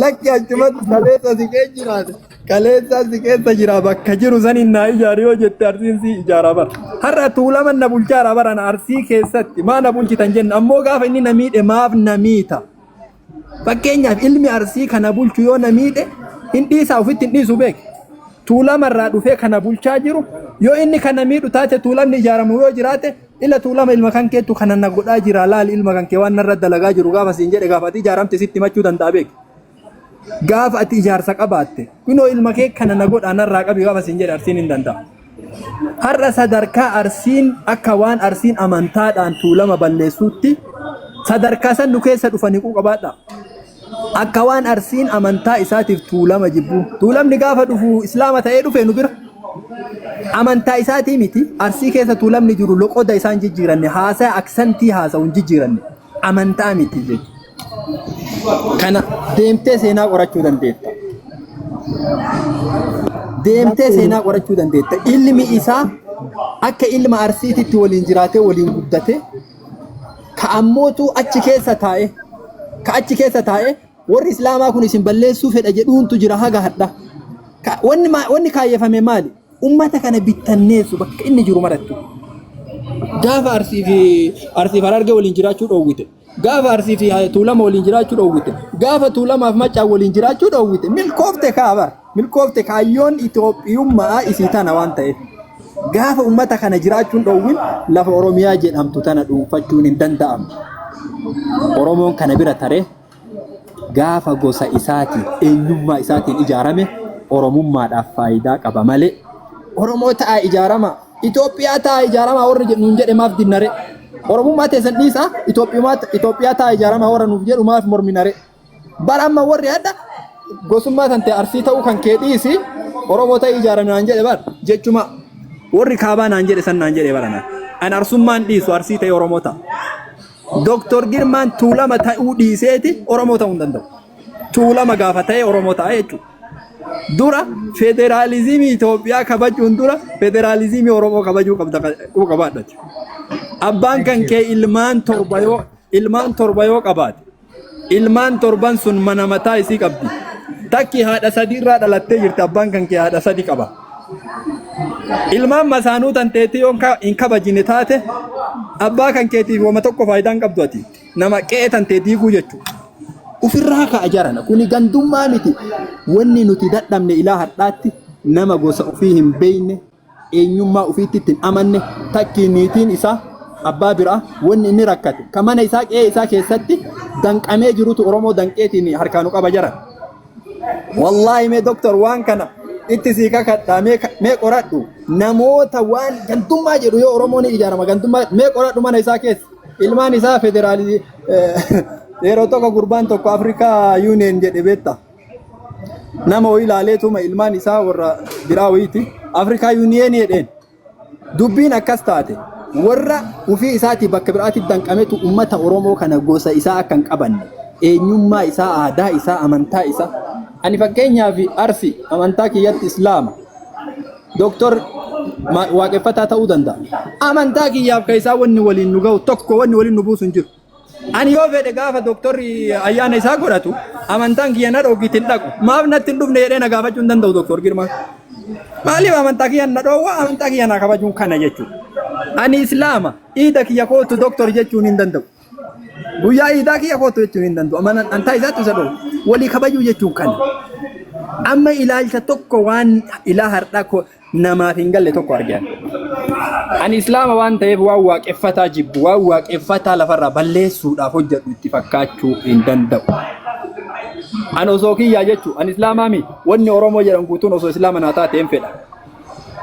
Lakki achumatti kaleessa si keessa jiraate. Kaleessa si keessa jira bakka jiru saniin naa ijaari yoo jette Arsiin si ijaara bara. Har'a Tuulaman na bulchaara bara na Arsii keessatti maa na bulchitan jenna ammoo gaafa inni na miidhe maaf na miita. Fakkeenyaaf ilmi Arsii kana bulchu yoo na miidhe hin dhiisaa ofitti hin dhiisu beek. Tuulamarraa dhufee kana bulchaa jiru yoo inni kana miidhu taate Tuulamni ijaaramu yoo jiraate ila Tuulama ilma kan keettu kana na godhaa jira laali ilma kan kee waan narra dalagaa jiru gaafa siin jedhe gaafa ati ijaaramte sitti himachuu danda'a beek. Gaafa ati ijaarsa qabaatte kunoo ilma kee kana na godhaa narraa qabi gaafa siin jedhe Arsiin hin danda'a. Har'a sadarkaa Arsiin akka waan Arsiin amantaadhaan Tuulama balleessuutti sadarkaa san nu keessa dhufanii qabaadha. Akka waan Arsiin amantaa isaatiif Tuulama jibbuu. Tuulamni gaafa dhufu Islaama ta'ee dhufe nu bira. Amantaa isaatii miti. Arsii keessa Tuulamni jiru loqoda isaan jijjiiranne haasaa aksantii haasa'u hin jijjiiranne. Amantaa miti jechuudha. Kana deemtee seenaa qorachuu dandeetta. Deemtee seenaa qorachuu dandeetta. Ilmi isaa akka ilma Arsiititti waliin jiraatee waliin guddate ka ammootu achi keessa taa'e ka achi keessa taa'e warri Islaamaa kun isin balleessuu fedha jedhuuntu jira haga hadha. Wanni kaayyefame maali? Ummata kana bittanneessu bakka inni jiru marattu. Gaafa Arsii fi Arsii fi Harargee waliin jiraachuu dhoowwite. Gaafa Arsii fi Tuulama waliin jiraachuu dhoowwite. Gaafa Tuulamaaf Maccaa waliin jiraachuu dhoowwite. Milkoofte kaabar. Milkoofte kaayyoon Itoophiyummaa isii tana waan ta'eef. Gaafa ummata kana jiraachuun dhoowwin lafa Oromiyaa jedhamtu tana dhuunfachuun hin danda'amu. Oromoon kana bira taree gaafa gosa isaatiin eenyummaa isaatiin ijaarame Oromummaadhaaf faayidaa qaba malee Oromoo ta'aa ijaarama Itoophiyaa ta'aa ijaarama warri nuun jedhe maaf dinnare Oromummaa teessan dhiisaa Itoophiyaa ta'aa ijaarama warra nuuf jedhu maaf morminare Bar amma warri hadha gosummaa tan ta'e Arsii ta'uu kan kee dhiisi Oromoo ta'ee ijaarame naan jedhe bar jechuma warri kaabaa naan jedhe san naan jedhe barana. An Arsummaan dhiisu Arsii ta'ee Oromoo ta'a. Doktor Girmaan Tuulama ta'uu dhiiseeti Oromoo ta'uu hin danda'u. Tuulama gaafa ta'e Oromoo ta'a jechuudha. Dura federaalizimii Itoophiyaa kabajuun dura federaalizimii Oromoo kabajuu qabda qabaadha. Abbaan kan kee ilmaan torba yoo qabaate ilmaan torban sun mana mataa isii qabdi. Takki haadha sadi irraa dhalattee jirti, abbaan kan kee haadha sadi qaba. Ilmaan masaanuu tan teetii yoo hin kabajine taate abbaa kan keetiif wama tokko faayidaa hin qabdu ati. Nama qe'ee tan tee diiguu jechuudha. Ofirraa ka'a jarana. Kuni gandummaa miti. Wanni nuti dadhabne ilaa har'aatti nama gosa ofii hin beekne, eenyummaa ofiitti itti hin amanne, takki niitiin isaa abbaa biraa wanni inni rakkate ka mana isaa qe'ee isaa keessatti danqamee jirutu Oromoo danqeetiin harkaanu qaba jaran. Wallaahi mee doktor waan kana itti sii kakadhaa, mee qoradhu namoota waan gandummaa jedhu yoo Oromoon ijaarama gandummaa mee qoradhu mana isaa keessa ilmaan isaa federaalii yeroo tokko gurbaan tokko Afrikaa Union jedhe beekta. Nama wayii ilaaleetuma ilmaan isaa warra biraa wayiiti Afrikaa Union jedheen. Dubbiin akkas taate warra ofii isaatii bakka biraatti danqametu ummata Oromoo kana gosa isaa akka hin qabanne, eenyummaa isaa, aadaa isaa, amantaa isaa. Ani fakkeenyaaf Arsi amantaa kiyyatti Islaama. Doktor waaqeffataa ta'uu danda'a. Amantaa kiyyaaf ka isaa wanni waliin nu ga'u tokko wanni waliin nu buusu hin jiru. Ani yoo fedhe gaafa doktorri ayyaana isaa godhatu amantaan kiyya na dhoogiti hin dhaqu. Maaf natti hin dhufne jedhee na gaafachuu hin danda'u Doktor Girmaa. Maaliif amantaa kiyya na dhoowwa? Amantaa kiyya na kabajuun kana jechuudha. Ani Islaama, iida kiyya kootu doktor jechuun hin danda'u. Guyyaa iidaa kiyya kootu jechuun hin danda'u. Amantaa isaatti isa dhoowwa. Walii kabajuu jechuun kana. Amma ilaalcha tokko waan ilaa har'aa namaaf hin galle tokko argan. Ani Islaama waan ta'eef waan waaqeffataa jibbu, waan waaqeffataa lafarraa balleessuudhaaf hojjedhu itti fakkaachuu hin danda'u. Ani osoo kiyyaa jechuu ani Islaamaami, wanni Oromoo jedhan guutuun osoo Islaama naa taate hin fedha.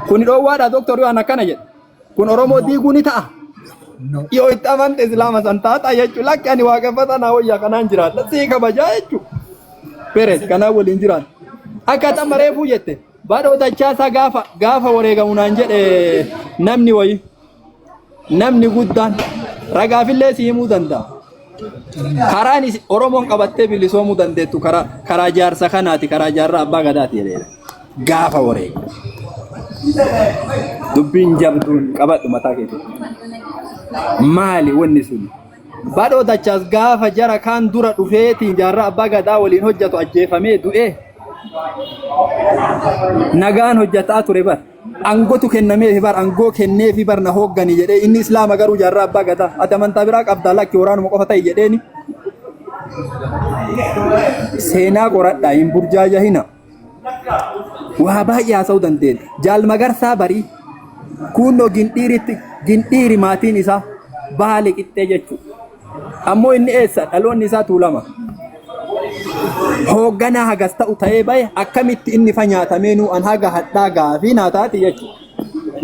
Kuni dhoowwaadha doktor yoo an akkana jedhe. Kun Oromoo diiguu ni ta'a. No. Yoo itti amante Islaama san taata jechuu, lakki ani waaqeffataa naa wayyaa kanaan jiraadha sii kabajaa jechuu. Peres kanaan waliin jiraadha. Akka amma reefuu jette Badhoo Dachaasaa gaafa wareegamu naan jedhe namni wayi namni guddaan ragaafillee si himuu danda'a. Karaan Oromoon qabattee bilisoomuu dandeettu karaa jaarsa kanaati, karaa jaarraa abbaa gadaati jedheera. Gaafa wareegamu. Dubbiin jabduun qabadhu mataa keetii. Maali wanni sun? Badhoo Dachaas gaafa jara kaan dura dhufeetiin jaarraa abbaa gadaa waliin hojjetu ajjeefamee du'ee nagaan hojjetaa ture bar. Angotu kennameefi bar angoo kenneefi bar na hooggani jedhee inni islaama garuu jaarraa abbaa gadaa ati amantaa biraa qabdaa lakki waraanuma qofa ta'i jedheeni. Seenaa qoradhaa hin burjaajahina. Waa baay'ee haasa'uu dandeenya. Jaal Magarsaa Barii kuunnoo gindhiiritti gindhiiri maatiin isaa baale qixxee jechuudha. Ammoo inni eessa dhaloonni isaa tuulama. Hoogganaa hagas ta'u ta'ee bahe akkamitti inni fa nyaatamee nuu an haga hadhaa gaafii naa taati jechuudha.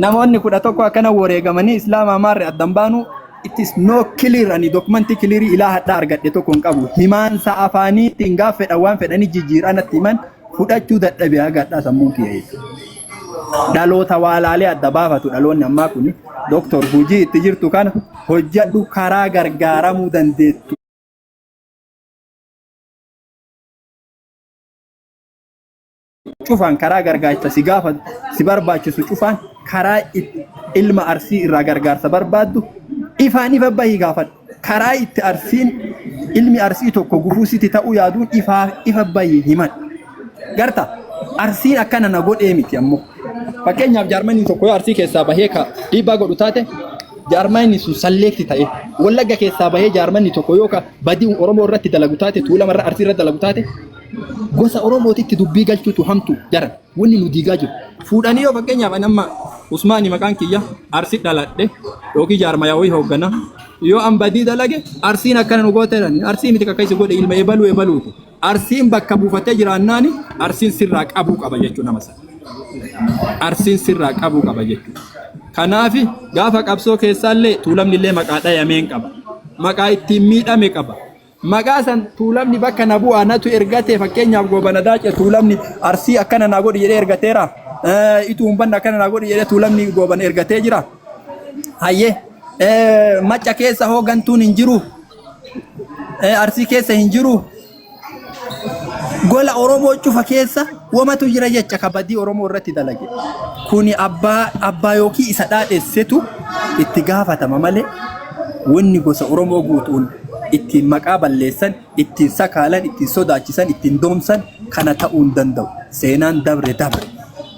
Namoonni 11 akkana wareegamanii Islaama Amaarri addan baanu it is no clear ani dokumentii clearii ilaa hadhaa argadhe tokko hin qabu. Himaansa afaaniitiin gaaf fedhan waan fedhanii jijjiiran natti himan fudhachuu dadhabe haga hadhaa sammuun kiyya jechuudha. Dhaloota waa laalee adda baafatu dhaloonni ammaa kuni doktor hojii itti jirtu kana hojjedhu karaa gargaaramuu dandeettu. Cufaan karaa gargaarsa si gaafatu si barbaachisu cufaan karaa ilma arsii irraa gargaarsa barbaaddu ifaan ifa bahii gaafadhu. Karaa itti arsiin ilmi arsii tokko gufuu sitti ta'uu yaaduun ifaa ifa bahii himadhu. Garta arsiin akkana na godhee miti ammoo. Fakkeenyaaf jaarmaniin tokko yoo arsii keessaa bahee ka dhiibbaa godhu taate jaarmanni sun salleetti ta'e wallagga keessaa bahee jaarmanni tokko yoo ka badii Oromoo irratti dalagu taate tuulama irra arsii irra dalagu taate gosa Oromootitti dubbii galchuutu hamtu jaran wanni nu diigaa jiru. Fuudhanii yoo fakkeenyaaf ani amma Usmaani maqaan kiyya Arsi dhaladhe yookiin jaarmayaa wayii hooggana yoo an badii dalage Arsiin akkana nu gooteerani Arsii miti kakka isi godhe ilma ebaluu ebaluuti. Arsiin bakka buufatee jiraannaani Arsiin sirraa qabuu qaba jechuu nama sana. Arsiin sirraa qabuu qaba jechuudha. Kanaaf gaafa qabsoo keessaallee tuulamni illee maqaa dhayameen qaba. Maqaa ittiin miidhame qaba. Maqaa san tuulamni bakka na bu'aa natu ergate fakkeenyaaf goobana daace tuulamni arsii akkana naa godhi jedhee ergateera. Ituu hin banne akkana naa godhi jedhee tuulamni goobana ergatee jira. Hayyee macca keessa hoo gantuun hin jiru. Arsii keessa hin jiru. Gola Oromoo cufa keessa wamatu jira jecha ka badii Oromoo irratti dalage. Kuni abbaa abbaa yookiin isa dhaadhessetu itti gaafatama malee wanni gosa Oromoo guutuun ittiin maqaa balleessan, ittiin sakaalan, ittiin sodaachisan, ittiin doomsan kana ta'uu hin danda'u. Seenaan dabre dabre.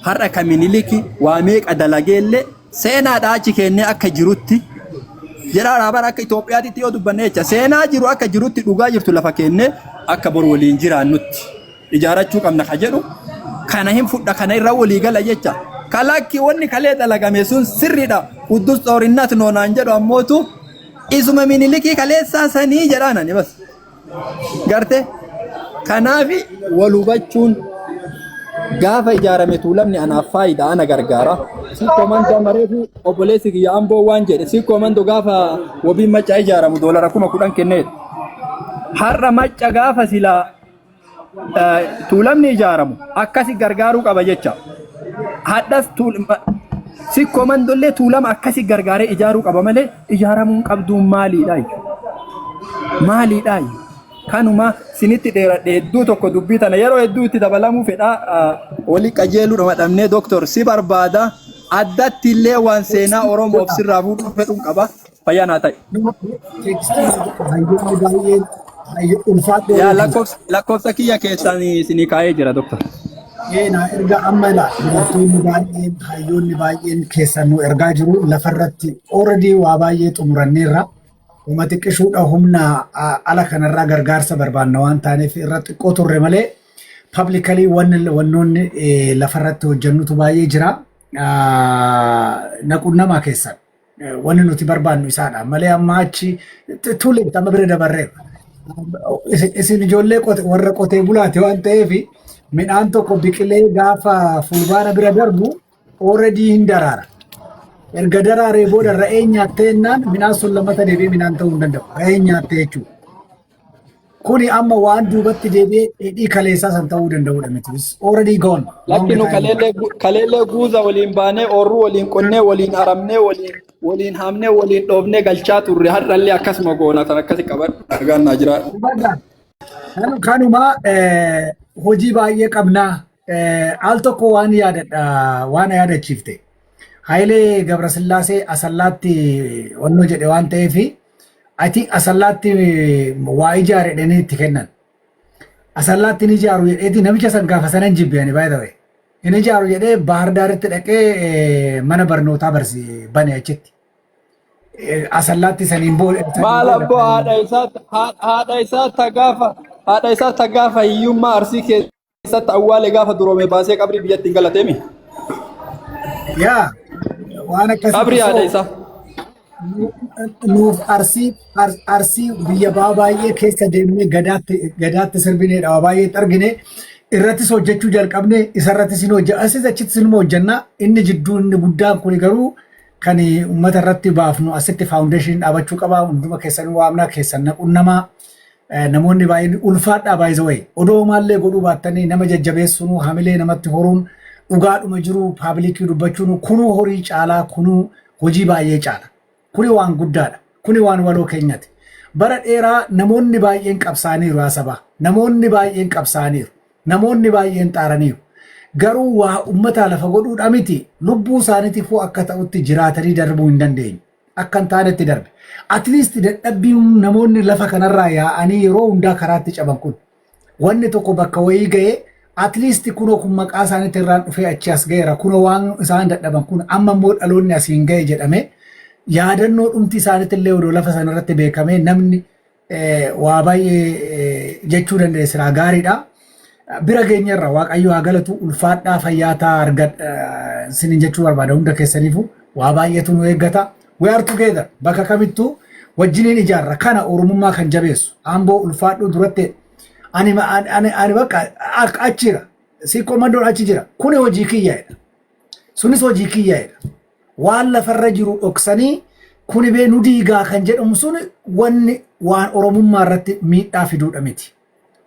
Har'a ka Miniliki waa meeqa dalageellee seenaadha achi keennee akka jirutti jedhaa raabaan akka Itoophiyaatitti yoo dubbanne jecha seenaa jiru akka jirutti dhugaa jirtu lafa keennee akka bor waliin jiraannutti ijaarachuu qabna ka jedhu kana hin fudha kana irra walii gala jecha kalakki wanni kalee dalagame sun sirriidha uddus xoorinnaat noonaan jedhu ammootu isuma minilikii kaleessaa sanii jedhaan ani bas Garte kanaafi wal hubachuun gaafa ijaarame tuulamni anaaf faayida ana gargaara. Sikkoo mandoo mareefu obboleessi kiyya amboo waan jedhe sikkoo mandoo gaafa wabiin macca ijaaramu doolara 10,000 kenneedha. Har'a macca gaafa silaa tuulamni ijaaramu akkasi gargaaruu qaba jecha. Hadhas sikkoo mandollee tuulama akkasi gargaaree ijaaruu qaba malee ijaaramuun qabduun maaliidha jechuudha. Maaliidha Kanuma sinitti dheeradhe hedduu tokko dubbii tana yeroo hedduu itti dabalamuu fedha wali qajeeluu dhabnee doktor si barbaada addatti illee waan seenaa Oromoof sirraa fuudhuu fedhuun qaba. Fayyaa naa ta'i. Teekstii hayyoonni baay'een ulfaadhoo Yaa lakkoofsa lakkoofsa kiyya keessaan isinii kaa'ee jira doktor. Eenaa erga amma ilaa dubartoonni baay'een hayyoonni baay'een keessan nu ergaa jiru lafarratti already waa baay'ee xumuranneerra. Uma xiqqishuudha humna ala kanarraa gargaarsa barbaanna waan taaneef irra xiqqoo turre malee publicly wannoonni lafarratti hojjennutu baay'ee jira. Naqunnamaa keessan. Wanni nuti barbaannu isaadha malee amma achi too late amma bira dabarreerra. Isin ijoollee warra qotee bulaati waan ta'eef midhaan tokko biqilee gaafa fulbaana bira darbu already hin daraara. Erga daraaree booda ra'ee nyaattee jennaan midhaan sun lammata deebi'ee midhaan ta'uu hin danda'u. Ra'ee nyaattee jechuudha. Kuni amma waan duubatti deebi'ee dheedhii kaleessaa san ta'uu danda'udha miti. It's already gone. Long Lakki nu time ago. kaleellee guuza waliin baanee oorruu waliin qonnee waliin aramnee waliin waliin haamnee waliin dhoofnee galchaa turre har'allee akkasuma goona tan akkasi qabadhu nagaan naa jiraadhu. Hubadhaa. Kanuma hojii baay'ee qabnaa. Al tokko waan yaadadha waan yaadachiifte. Hayilee Gabrasillaasee Asallaatti wannoo jedhe waan ta'eef I think Asallaatti waa ijaare jedhanii itti kennan. Asallaatti ni ijaaru jedheeti namicha san gaafa sanan jibbe ani, by the way. Hin ijaaru jedhee Bahar Daaritti dhaqee mana barnootaa barsi bane achitti. Asallaatti saniin booda. Maal abboo, haadha isaa ta gaafa hiyyummaa Arsii keessatti awwaale, gaafa duroome baasee qabrii biyyatti hin galateemi. Yaa, waan akkasii. Qabrii haadha isaa. Nuuf Arsii biyya ba'aa baay'ee keessa deemnee gadaatti sirbineedha, waa baay'eetti argine, irrattis hojjechuu jalqabne, isarrattis hin hojjenna, asis achittis inuma hojjenna. Inni jidduu inni guddaan kuni garuu kan uummata irratti baafnu asitti foundation dhaabachuu qaba. Hunduma keessan waamnaa, keessan naqunnamaa. Namoonni baay'een ulfaadhaa. Baay'ee wayi odoo maallee godhuu baattanii nama jajjabeessuun, hamilee namatti horuun, dhugaadhuma jiru public dubbachuun kunuu horii caalaa, kunuu hojii baay'ee caala. Kuni waan guddaadha. Kuni waan waloo keenyati. Bara dheeraa namoonni baay'een qabsaaniiru haasabaa. Namoonni baay'een qabsaaniiru. Namoonni baay'een xaaraniiru. Garuu waa uummataa lafa godhuudha miti, lubbuu isaaniitiifuu akka ta'utti jiraatanii darbuu hin dandeenye. Akka hin taanetti darbe. At least dadhabbiin namoonni lafa kanarraa yaa'anii yeroo hundaa karaatti caban kun wanni tokko bakka wayii ga'ee, at least kunoo kun maqaa isaaniitti irraan dhufee achi as ga'eera, kunoo waan isaan dadhaban kun amma immoo dhaloonni asiin ga'e jedhame, yaadannoo dhumti isaaniitti illee odoo lafa sanarratti beekamee namni waa baay'ee jechuu danda'e siraa gaariidha. Bira geenyerra, Waaqayyo haa galatu. Ulfaadhaa, fayyaataa argadha isiniin jechuu barbaada hunda keessaniifu. Waa baay'eetu nu eeggata. We are together, bakka kamittuu wajjiniin ijaarra. Kana Oromummaa kan jabeessu Amboo ulfaadhuu duratti ani ani ani bakka achi jira, Siikoo Mandoon achi jira. Kuni hojii kiyyaa'edha, sunis hojii kiyyaa'edha. Waan lafarra jiru dhoksanii kuni bee nu diigaa kan jedhamu sun wanni waan Oromummaa irratti miidhaa fiduudha miti.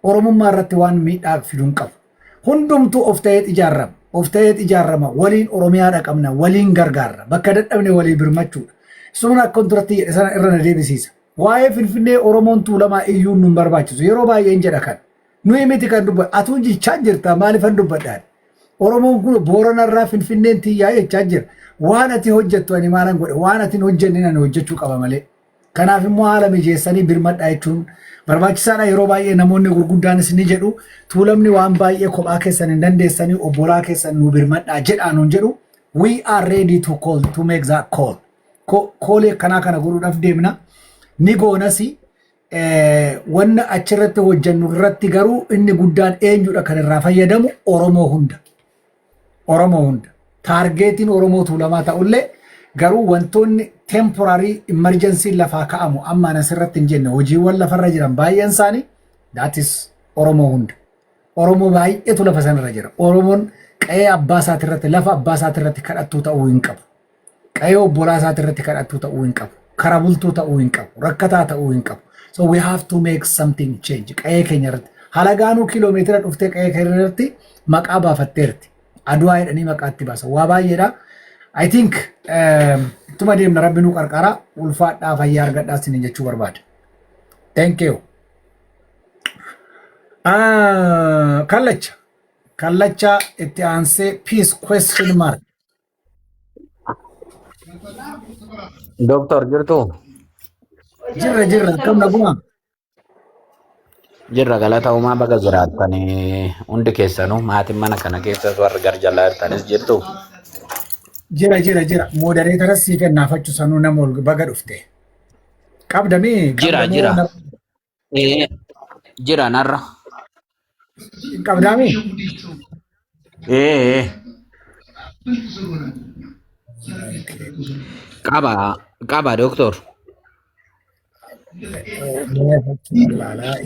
Oromummaa irratti waan miidhaa fiduu hin qabu. Hundumtuu of ta'eet ijaarama. Of ta'eet ijaarama. Waliin Oromiyaa dhaqabna. Waliin gargaarra. Bakka dadhabne walii birmachuudha. Sun akka duratti jedhe sana irra na deebisiisa. Waa'ee Finfinnee Oromoon Tuulamaa iyyuu nu barbaachisu. Yeroo baay'een jedha kan. Nuyi miti kan dubbatu. Atuu jechaa jirta, maaliifan dubbadhaan? Oromoon kun Booranarraa Finfinneen tiyyaa jechaa jira. Waan ati hojjettu ani maalan godhe? Waan ati hin hojjenne ani hojjechuu qaba malee. Kanaaf immoo haala mijeessanii birmadhaa jechuun barbaachisaadha. Yeroo baay'ee namoonni gurguddaanis ni jedhu, Tuulamni waan baay'ee kophaa keessan hin dandeessanii, obbolaa keessan nu birmadhaa jedhaa nuun jedhu. We are ready to call, to make that call. Call akkanaa kana godhuudhaaf deemna. Ni goonasi. Wanna achirratti hojjennu irratti garuu inni guddaan eenyudha kan irraa fayyadamu? Oromoo hunda. Oromoo hunda. Targetiin Oromoo Tuulamaa ta'ullee garuu wantoonni temporary emergency lafaa ka'amu amma asirratti hin jenne, hojiiwwan lafarra jiran baay'een isaanii, that is Oromoo hunda. Oromoo baay'eetu lafa sanarra jira. Oromoon qe'ee abbaa isaatirratti, lafa abbaa isaatirratti kadhattuu ta'uu hin qabu. Qe'ee obbolaa isaatirratti kadhattuu ta'uu hin qabu. Kara bultuu ta'uu hin qabu. Rakkataa ta'uu hin qabu. So we have to make something change. Qe'ee keenya irratti. Halagaanuu kiiloomeetira dhuftee qe'ee keenya irratti maqaa baafatteerti. Aduwaa jedhanii maqaatti baasa. Waa baay'eedha. I think ittuma deemna, Rabbi nu qarqara. Ulfaadhaa, fayyaa argadhaa isiniin jechuu barbaada. Thank you. Kallacha. Kallacha itti aansee peace question mark. Doctor, jirtu? Jirra, jirra, akkam naguma? Jirra, galata uumaa. Baga jiraattanii hundi keessanuu, maatiin mana kana keessas warri gar jalaa jirtanis jirtu. Jira, jira, jira. Moderator sii kennaafachuu sanuu nama ol baga dhufte. Qabdamii? Jira, jira. Jira narra. Qabdaamii? Eh, qaba, qaba, doctor.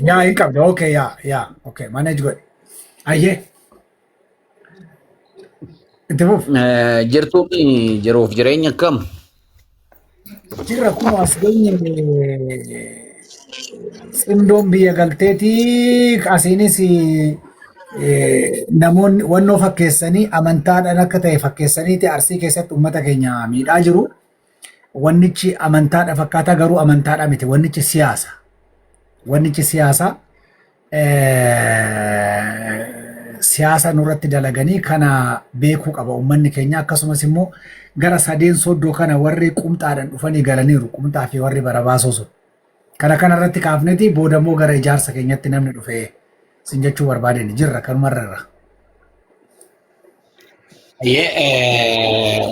Yaa, hin qabda. Okay, yaa, yaa. Okay, manage godhe. Ayyee. Itti fuuf. Jirtuun jiruuf jireenya akkam? Jirra, kun as geenye. Tsimdoon biyya galteetii asiinis namoonni wannoo fakkeessanii, amantaadhaan akka ta'e fakkeessaniiti Arsii keessatti uummata keenya miidhaa jiru. Wannichi amantaadha fakkaata, garuu amantaadha miti. Wannichi siyaasa. Wannichi siyaasa. Siyaasa nurratti dalaganii kana beekuu qaba uummanni keenya. Akkasumas immoo gara sadeen soddoo kana warri qumxaadhaan dhufanii galaniiru, qumxaa fi warri barabaasoo sun. Kana kanarratti kaafneti booda immoo gara ijaarsa keenyatti namni dhufee sin jechuu barbaadeen jirra kanumarra irra.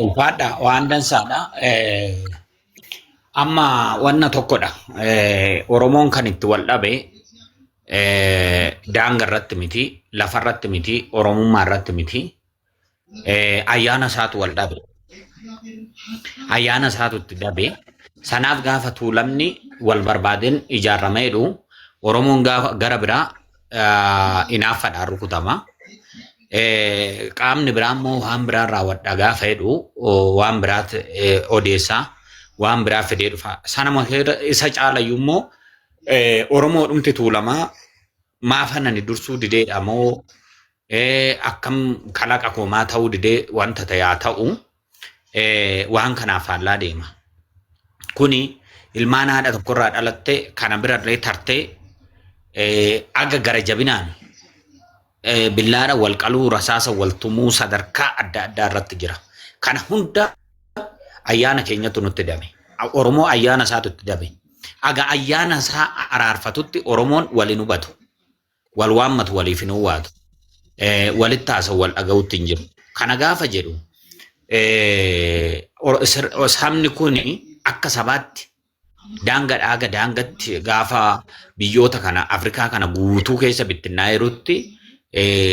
Ulfaadha waan dansaadha. Amma wanna tokkodha. Oromoon kan itti wal dhabe daanga irratti miti, lafa irratti miti, Oromummaa irratti miti. Ayyaana isaatu wal dhabe. Ayyaana isaatu itti dhabe. Sanaaf gaafa Tuulamni wal barbaadeen ijaarramee jedhu Oromoon gaafa gara biraa inaaffaadhaan rukutama. Qaamni biraa immoo waan biraa raawwadha gaafa jedhu waan biraat odeessaa waan biraa fidee dhufa. Sanuma isa caalayyuu immoo Oromoo dhumti Tuulamaa maafa nani dursuu dideedha moo akkam kalaqa koomaa ta'uu didee wanta ta'e haa ta'u waan kanaaf faallaa deema. Kuni ilmaan haadha tokkorraa dhalatte kana birallee tartee aga gara jabinaan billaadha wal qaluu rasaasa wal tumuu sadarkaa adda addaa irratti jira. Kana hunda ayyaana keenyatu nutti dame. Oromoo ayyaana isaatu itti dame. Aga ayyaana isaa araarfatutti Oromoon wal hin hubatu. Wal waammatu waliif hin huwwaatu. Walitti haasa'u wal dhaga'utti hin jiru. Kana gaafa jedhu sabni kun akka sabaatti daangaadhaa haga daangatti gaafa biyyoota kana Afrikaa kana guutuu keessa bittinnaa'ee jirutti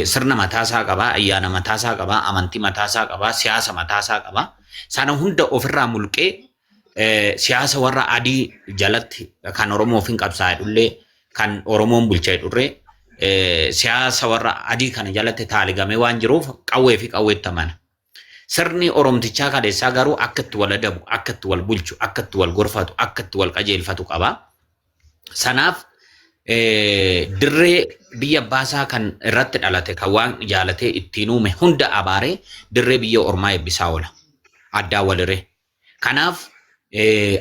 sirna mataasaa qabaa, ayyaana mataasaa qabaa, amantii mataasaa qabaa, siyaasa mataasaa qabaa. Sana hunda ofirraa mulqee siyaasa warra adii jalatti kan Oromoof hin qabsaa'e dhullee kan Oromoon bulcha dhurree siyaasa warra adii kana jalatti taaligamee waan jiruuf qawwee fi qawweetti amana. Sirni Oromtichaa kaleessaa garuu akka itti wal adabu, akka itti wal bulchu, akka itti wal gorfatu, akka itti wal qajeelfatu qaba. Sanaaf dirree biyya abbaasaa kan irratti dhalate kan waan jaalatee ittiin uume hunda abaaree dirree biyya ormaa eebbisaa oola. Addaan waliree. Kanaaf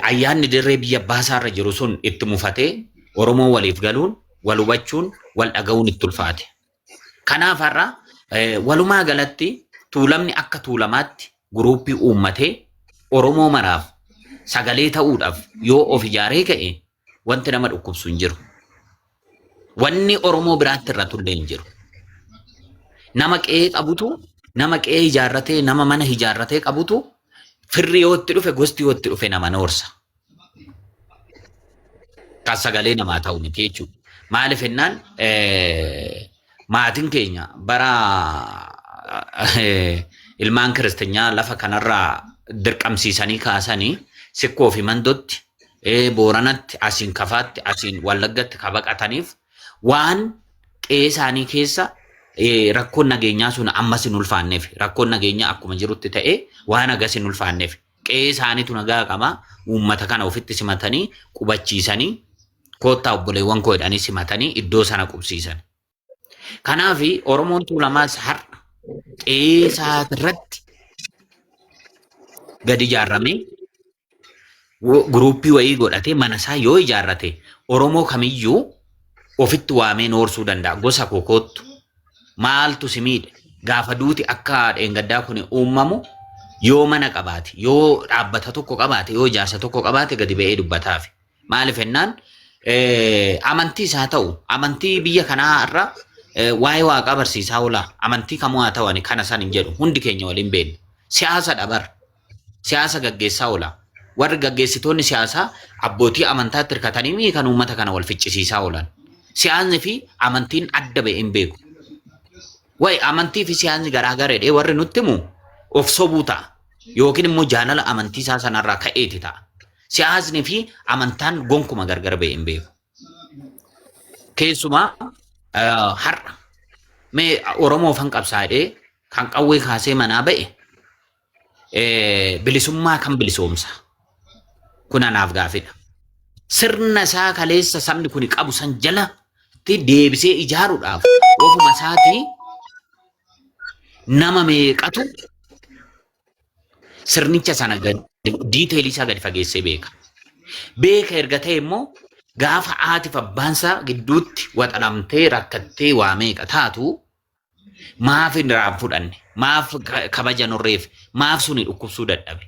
ayyaanni dirree biyya abbaasaa irra jiru sun itti mufatee Oromoo waliif galuun, wal hubachuun, wal dhaga'uun itti ulfaate. Kanaaf har'a walumaa galatti Tuulamni akka Tuulamaatti guruuppii uummatee Oromoo maraaf sagalee ta'uudhaaf yoo of ijaaree ka'e wanti nama dhukkubsu hin jiru. Wanni Oromoo biraatti irratullee hin jiru. Nama qe'ee qabutu, nama qe'ee ijaarratee, nama mana ijaarratee qabutu firri yoo itti dhufe, gosti yoo itti dhufe nama noorsa. Kan sagalee namaa ta'u miti jechuudha. Maaliif jennaan maatiin keenya bara ilmaan kiristiyaa lafa kanarraa dirqamsiisanii kaasanii Sikkoo fi Mandotti, Booranatti, asiin Kafaatti, asiin Wallaggatti ka baqataniif waan qe'ee isaanii keessa rakkoon nageenyaa sun ammas hin ulfaanneef, rakkoon nageenyaa akkuma jirutti ta'ee waan hagas hin ulfaanneef qe'ee isaaniitu nagaa qaba. Uummata kana ofitti simatanii qubachiisanii, koottaa obboleewwan koo jedhanii simatanii iddoo sana qubsiisan. Kanaaf Oromoon Tuulamaas har'a qe'ee isaa irratti gadi ijaarramee guruuppii wayii godhatee mana isaa yoo ijaarrate Oromoo kamiyyuu ofitti waamee noorsuu danda'a. Gosa koo koottu maaltu si miidhe gaafa duuti akka dheengaddaa kun uumamu yoo mana qabaate, yoo dhaabbata tokko qabaate, yoo ijaarsa tokko qabaate gadi ba'ee dubbataafi. Maaliif jennaan amantii isaa ta'u amantii biyya kanaa irra waa'ee waaqaa barsiisaa oola. Amantii kamuu haa ta'u ani kana san hin jedhu, hundi keenya waliin beekna. Siyaasa dhabar. Siyaasa gaggeessaa oola. Warri gaggeessitoonni siyaasaa abbootii amantaatti hirkatanii mii kan uummata kana wal ficcisiisaa oolan. Siyaasni fi amantiin adda ba'ee hin beeku. Wayi amantii fi siyaasni garaagara jedhee warri nutti himu of sobuu ta'a. Yookiin immoo jaalala amantii isaa sanarraa ka'eeti ta'a. Siyaasni fi amantaan gonkuma gargar ba'ee hin beeku. Keessumaa har'a mee Oromoof han qabsaa'ee kan qawwee kaasee manaa ba'e bilisummaa kan bilisoomsa. Kun anaaf gaafidha. Sirna isaa kaleessa sabni kun qabu san jalatti deebisee ijaaruudhaaf ofuma isaatii nama meeqatu sirnicha sana detailii isaa gadi fageessee beeka. Beeka erga ta'e immoo gaafa haatiif abbaan isaa gidduutti waxalamtee rakkattee waa meeqa taatu maaf hin irraa fudhanne, maaf kabaja norreef, maaf suni dhukkubsuu dadhabe?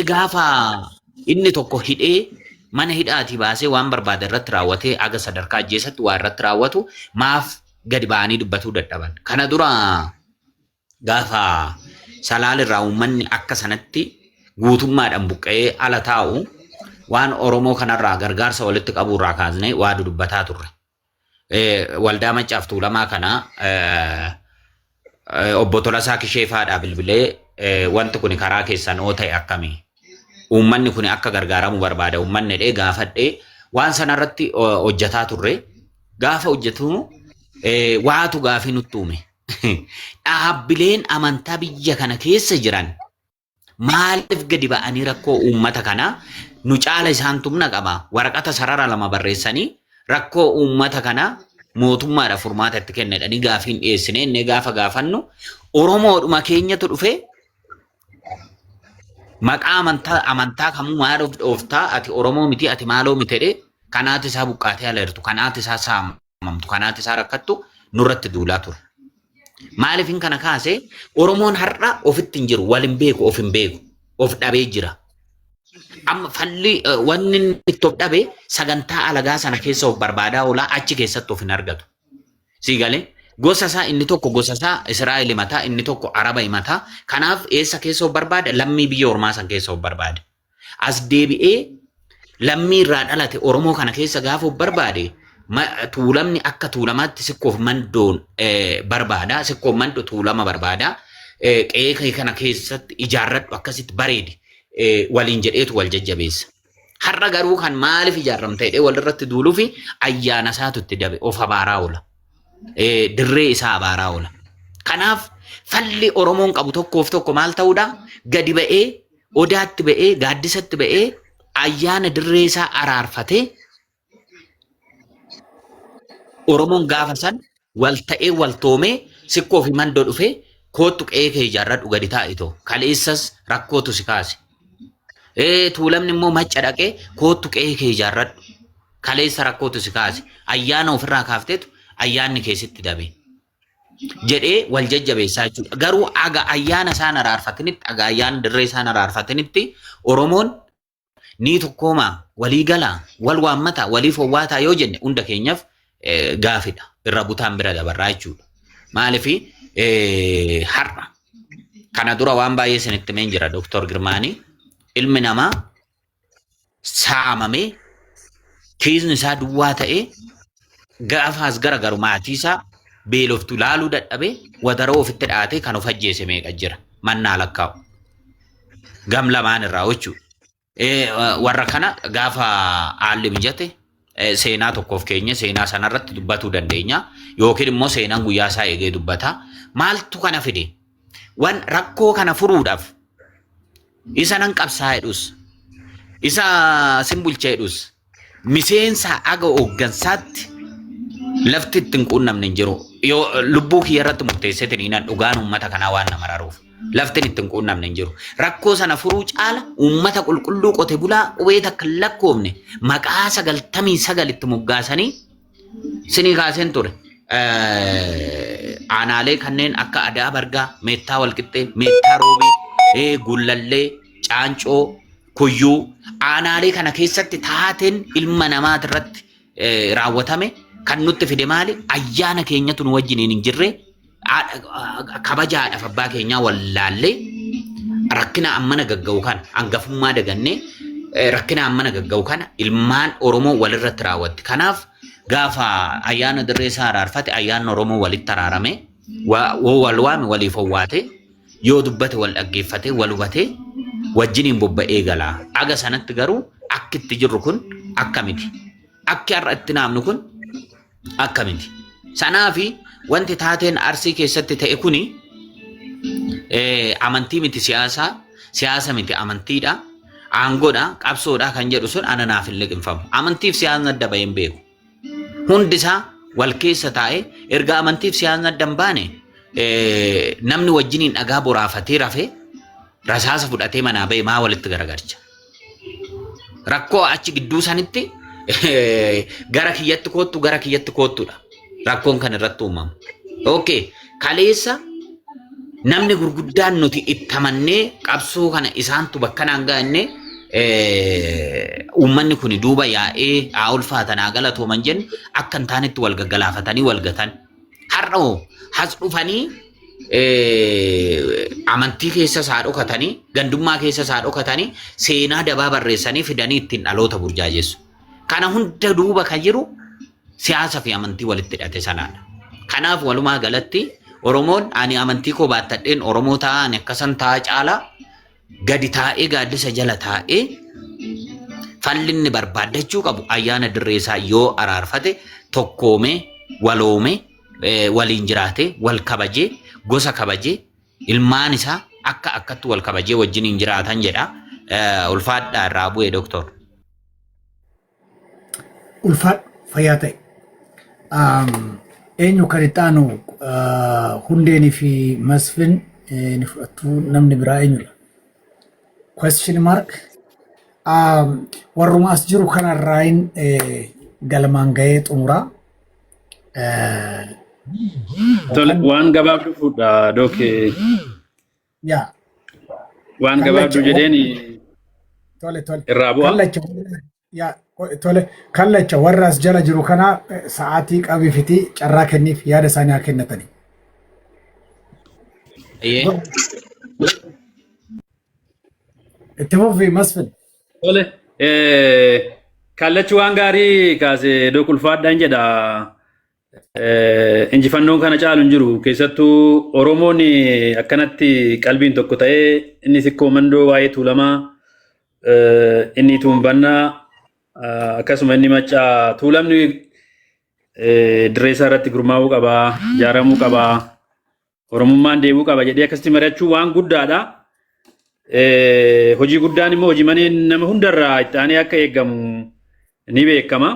Gaafa inni tokko hidhee mana hidhaatii baasee waan barbaade irratti raawwatee aga sadarkaa ajjeesatti waa irratti raawwatu maaf gadi ba'anii dubbatuu dadhaban. Kana dura gaafa Salaal irraa uummanni akka sanatti guutummaadhaan buqqa'ee ala taa'u waan Oromoo kanarraa gargaarsa walitti qabuu irraa kaasnee waa dudubbataa turre. Waldaa Maccaaf Tuulamaa kana obbo Tolasaa Kisheefaadhaa bilbilee wanti kun karaa keessan oo ta'e akkamii? Uummanni kun akka gargaaramu barbaada. Uummanni jedhee gaafadhee waan sanarratti hojjetaa turre. Gaafa hojjetu waatu gaafii nutti uume. Dhaabbileen amantaa biyya kana keessa jiran maaliif gadi ba'anii rakkoo uummata kanaa nu caala isaan tumna qaba. Waraqata sarara lama barreessanii rakkoo uummata kanaa mootummaadha furmaata itti kennedhanii gaafiin dhiyeessine inni gaafa gaafannu Oromoodhuma keenyatu dhufee maqaa amantaa amantaa kamuu maaliif dhooftaa ati Oromoo miti ati maaloo miti jedhee kanaati isaa buqqaatee ala jirtu kanaati isaa saamamtu kanaati isaa rakkattu nurratti duulaa ture. Maaliifin kana kaase Oromoon har'a ofitti hin jiru, wal hin beeku, of hin beeku, of dhabee jira. Amma falli wanni inni itti of dhabe sagantaa alagaa sana keessa of barbaadaa oolaa achi keessatti of hin argatu. Sii galee gosa isaa inni tokko gosa isaa Israa'el himataa inni tokko Araba himataa. Kanaaf eessa keessa of barbaada? Lammii biyya ormaa san keessa of barbaada. As deebi'ee lammii irraa dhalate Oromoo kana keessa gaafa of barbaade tuulamni akka tuulamaatti sikkoof mandoon barbaada. Sikkoof mandoo tuulama barbaada. Qe'ee kee kana keessatti ijaarradhu akkasitti bareedi waliin jedheetu wal jajjabeessa. Har'a garuu kan maaliif ijaarramta jedhee walirratti duuluu fi ayyaana isaatu itti dabe of abaaraa oola. Dirree isaa abaaraa oola. Kanaaf falli Oromoon qabu tokkoof tokko maal ta'uudha? Gadi ba'ee odaatti ba'ee gaaddisatti ba'ee ayyaana dirree isaa araarfatee Oromoon gaafa san wal ta'ee wal toomee sikkoo fi mandoo dhufee koottu qe'ee kee ijaarradhu gadi taa'itoo kaleessas rakkootu si kaase. Tuulamni immoo macca dhaqee koottu qe'ee kee ijaarradhu kaleessa rakkootu si kaase ayyaana ofirraa kaafteetu ayyaanni keessatti dabe. Jedhee wal jajjabeessaa jechuudha. Garuu aga ayyaana isaan araarfatinitti, aga ayyaana dirree isaan araarfatinitti Oromoon ni tokkoomaa, walii galaa, wal waammataa, waliif owwaataa yoo jenne hunda keenyaaf gaafidha. Irra butaan bira dabarraa jechuudha. Maaliif har'a kana dura waan baay'ee isinitti himeen jira Dr. Girmaanii ilmi namaa saamamee kiisni isaa duwwaa ta'ee gaafa as garagaru maatii isaa beeloftu laaluu dadhabee wadaroo ofitti dhaatee kan of ajjeese meeqa jira mannaa lakkaa'u. Gam lamaan irraa jechuudha. Warra kana gaafa haalli mijate seenaa tokkoof keenya seenaa sanarratti dubbatuu dandeenya yookiin immoo seenaan guyyaa isaa eegee dubbata. Maaltu kana fide? Wan rakkoo kana furuudhaaf isa nan qabsaa jedhus isa sin bulcha jedhus miseensa aga hooggansaatti lafti ittiin quunnamne hin jiru. Yoo lubbuu kiyya irratti murteesseetiin nan dhugaan uummata kanaa waan nama raruuf. Lafti ittiin quunnamne hin jiru. Rakkoo sana furuu caala uummata qulqulluu qote bulaa qubee takka hin lakkoofne maqaa 99 itti moggaasanii sinii kaaseen ture. Aanaalee kanneen akka Adaa Bargaa, Meettaa Walqixxee, Meettaa Roobii, Gullallee, Caancoo, Kuyyuu aanaalee kana keessatti taateen ilma namaati irratti raawwatame kan nutti fide maali? Ayyaana keenyatu nu wajjiniin hin jirre kabaja haadhaaf abbaa keenyaa wallaallee rakkina ammana gagga'u kana hangafummaa dagannee rakkina ammana gagga'u kana ilmaan Oromoo walirratti raawwatti. Kanaaf gaafa ayyaana dirree isaa araarfate ayyaanni Oromoo walitti araarame wal waame waliif owwaate yoo dubbate wal dhaggeeffate wal hubate wajjiniin bobba'ee gala. Aga sanatti garuu akki itti jirru kun akka miti. Akki har'a itti naamnu kun akka miti. Sanaafi wanti taateen Arsii keessatti ta'e kuni amantii miti siyaasaa, siyaasa miti amantiidha, aangoodha, qabsoodha kan jedhu sun ana naaf hin liqimfamu. Amantiif siyaasni adda bahee hin beeku. Hundi isaa wal keessa taa'ee erga amantiif siyaasni adda hin baane namni wajjiniin dhagaa boraafatee rafee rasaasa fudhatee manaa ba'e maa walitti garagalcha. Rakkoo achi gidduu sanitti gara kiyyatti koottu gara kiyyatti koottudha. Rakkoon kan irratti uumamu. Okay. Kaleessa namni gurguddaan nuti itti amannee qabsoo kana isaantu bakka naan ga'annee Uummanni kun duuba yaa'ee haa ulfaatan haa galatooman jennu akka hin taanetti wal gaggalaafatanii wal gatan. Har'a hoo has dhufanii amantii keessa isaa dhokatanii gandummaa keessa isaa dhokatanii seenaa dabaa barreessanii fidanii ittiin dhaloota burjaajessu. Kana hunda duuba kan jiru siyaasa fi amantii walitti hidhate sanaadha. Kanaaf walumaa galatti Oromoon ani amantii koo baattadheen Oromoo ta'a ani akkasan ta'a caalaa gadi taa'ee gaaddisa jala taa'ee falli inni barbaaddachuu qabu ayyaana dirree isaa yoo araarfate tokkoomee waloomee waliin jiraatee wal kabajee gosa kabajee ilmaan isaa akka akkatti wal kabajee wajjiniin jiraatan jedha. Ulfaadhaa irraa bu'e doktor. Ulfaadhu fayyaa ta'e. Eenyu kan itti aanu Hundeenii fi Masfin ni fudhattu namni biraa eenyudha? Question mark. Warruma as jiru kanarraayin galmaan gahee xumuraa. Tole, waan gabaabduu fuudha dookee. Yaa Waan gabaabduu kallacha jedheen tole tole irraa bu'a. Kallacha yaa tole kallacha warra as jala jiru kana sa'aatii qabiifiti carraa kenniif yaada isaanii haa kennatanii. Eeyyee. Itti fufi Masfin. Tole, kallachi waan gaarii kaase dook ulfaadhaan jedha. Injifannoon kana caalu hin jiru. Keessattuu Oromoon akkanatti qalbiin tokko ta'ee inni sikkoo mandoo waa'ee tuulamaa inni tuumbannaa akkasuma inni maccaa tuulamni dirree isaa irratti gurmaa'uu qaba, ijaaramuu qaba, Oromummaan deebi'uu qaba jedhee akkasitti mari'achuu waan guddaadha. Hojii guddaan immoo hojii manee nama hundarraa itti aanee akka eegamu ni beekama.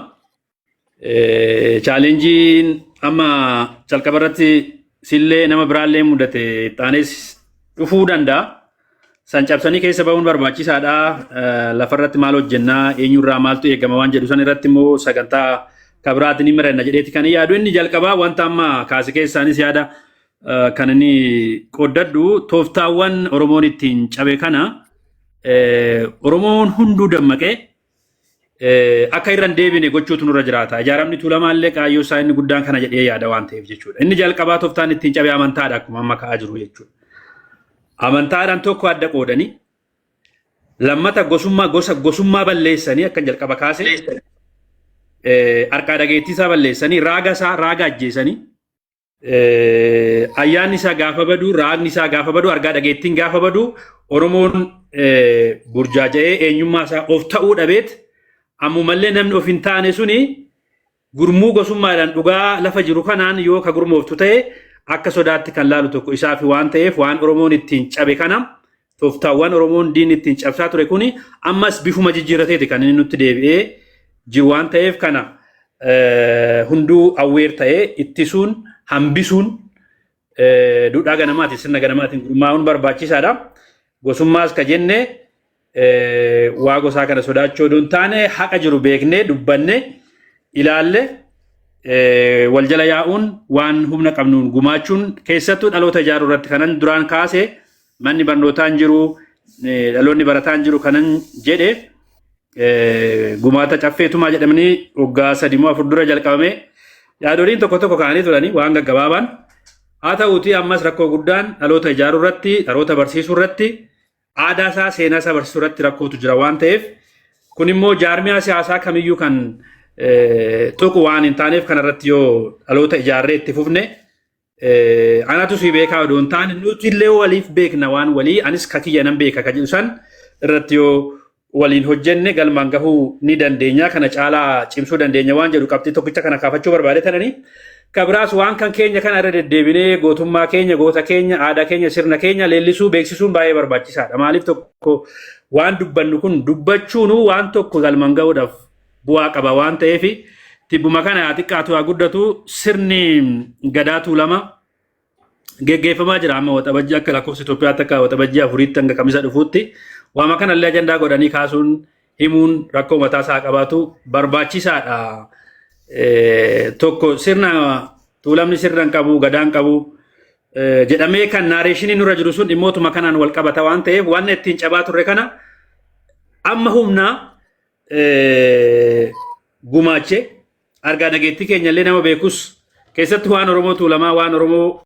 Chaalenjiin amma calqaba irratti sillee nama biraallee mudate itti aanees dhufuu danda'a. San cabsanii keessa bahuun barbaachisaadha. Lafarratti maal hojjennaa, eenyurraa maaltu eegama waan jedhu san irratti immoo sagantaa kabiraatiin ni mari'anna jedheeti kan yaadu. Inni jalqabaa wanta amma kaase keessaanis yaada kan inni qooddadhu tooftaawwan Oromoon ittiin cabe kana Oromoon hunduu dammaqee akka irra hin deebine gochuutu nurra jiraata. Ijaaramni tuulamaa illee kaayyoo isaa inni guddaan kana jedhee yaada waan ta'eef jechuudha. Inni jalqabaa tooftaan ittiin cabe amantaadha akkuma amma ka'aa jiru jechuudha. Amantaadhaan tokko adda qoodanii lammata gosummaa gosa gosummaa balleessanii akka jalqaba kaase harkaa dhageettii isaa balleessanii raaga isaa raaga ajjeesanii ayyaanni isaa gaafa badu raagni isaa gaafa badu argaa dhageettiin gaafa badu Oromoon burjaaja'ee eenyummaa isaa of ta'uu dhabeet ammumallee namni of hin taane suni gurmuu gosummaadhaan dhugaa lafa jiru kanaan yoo ka gurmooftu ta'e akka sodaatti kan laalu tokko isaafi waan ta'eef waan Oromoon ittiin cabe kana tooftaawwan Oromoon diinni ittiin cabsaa ture kuni ammas bifuma jijjiirrateeti kan inni nutti deebi'ee jiru waan ta'eef kana hunduu awweer ta'ee ittisuun hambisuun duudhaa ganamaatiin sirna ganamaatiin gurmaa'uun barbaachisaadha. Gosummaas ka jenne waa gosaa kana sodaachuu odoo hin taane haqa jiru beeknee dubbanne ilaalle wal jala yaa'uun waan humna qabnuun gumaachuun keessattuu dhaloota ijaaruu irratti kanan duraan kaase manni barnootaa hin jiru dhaloonni barataa hin jiru kanan jedhe gumaata caffeetumaa jedhamanii waggaa 3 moo 4 dura jalqabame yaadoliin tokko tokko ka'anii turanii waan gaggabaabaan haa ta'uutii ammas rakkoo guddaan dhaloota ijaaruu irratti dhaloota barsiisuu irratti aadaa isaa seenaa isaa barsiisuu irratti rakkootu jira waan ta'eef kun immoo jaarmiyaa siyaasaa kamiyyuu kan tuqu waan hin taaneef kanarratti yoo dhaloota ijaarree itti fufne anatu si beekaa odoo hin taane nuti illee waliif beekna waan walii anis kakiyya nan beeka ka jedhu san irratti yoo waliin hojjenne galmaan gahuu ni dandeenya kana caalaa cimsuu dandeenya waan jedhu qabxii tokkicha kana kaafachuu barbaade tananii. Kabiraas waan kan keenya kana irra deddeebinee gootummaa keenya goota keenya aadaa keenya sirna keenya leellisuu beeksisuun baay'ee barbaachisaadha. Maaliif tokko waan dubbannu kun dubbachuunuu waan tokko galmaan gahuudhaaf bu'aa qaba waan ta'eef tibbuma kana haa xiqqaatu haa guddatu sirni gadaa tuulama geggeeffamaa jira amma waxabajjii akka lakkoofsa Itoophiyaatti akka waxabajjii 4tti hanga kamisa dhufuutti waama kanallee ajandaa godhanii kaasuun himuun rakkoo mataa isaa qabaatu barbaachisaadha. Tokko sirna tuulamni sirna hin qabu gadaan qabu jedhamee kan narration nurra jiru sun dhimmootuma kanaan wal qabata waan ta'eef waan ittiin cabaa turre kana Amma humnaa gumaachee argaa dhageettii keenya illee nama beekus keessatti waan Oromoo Tuulamaa, waan Oromoo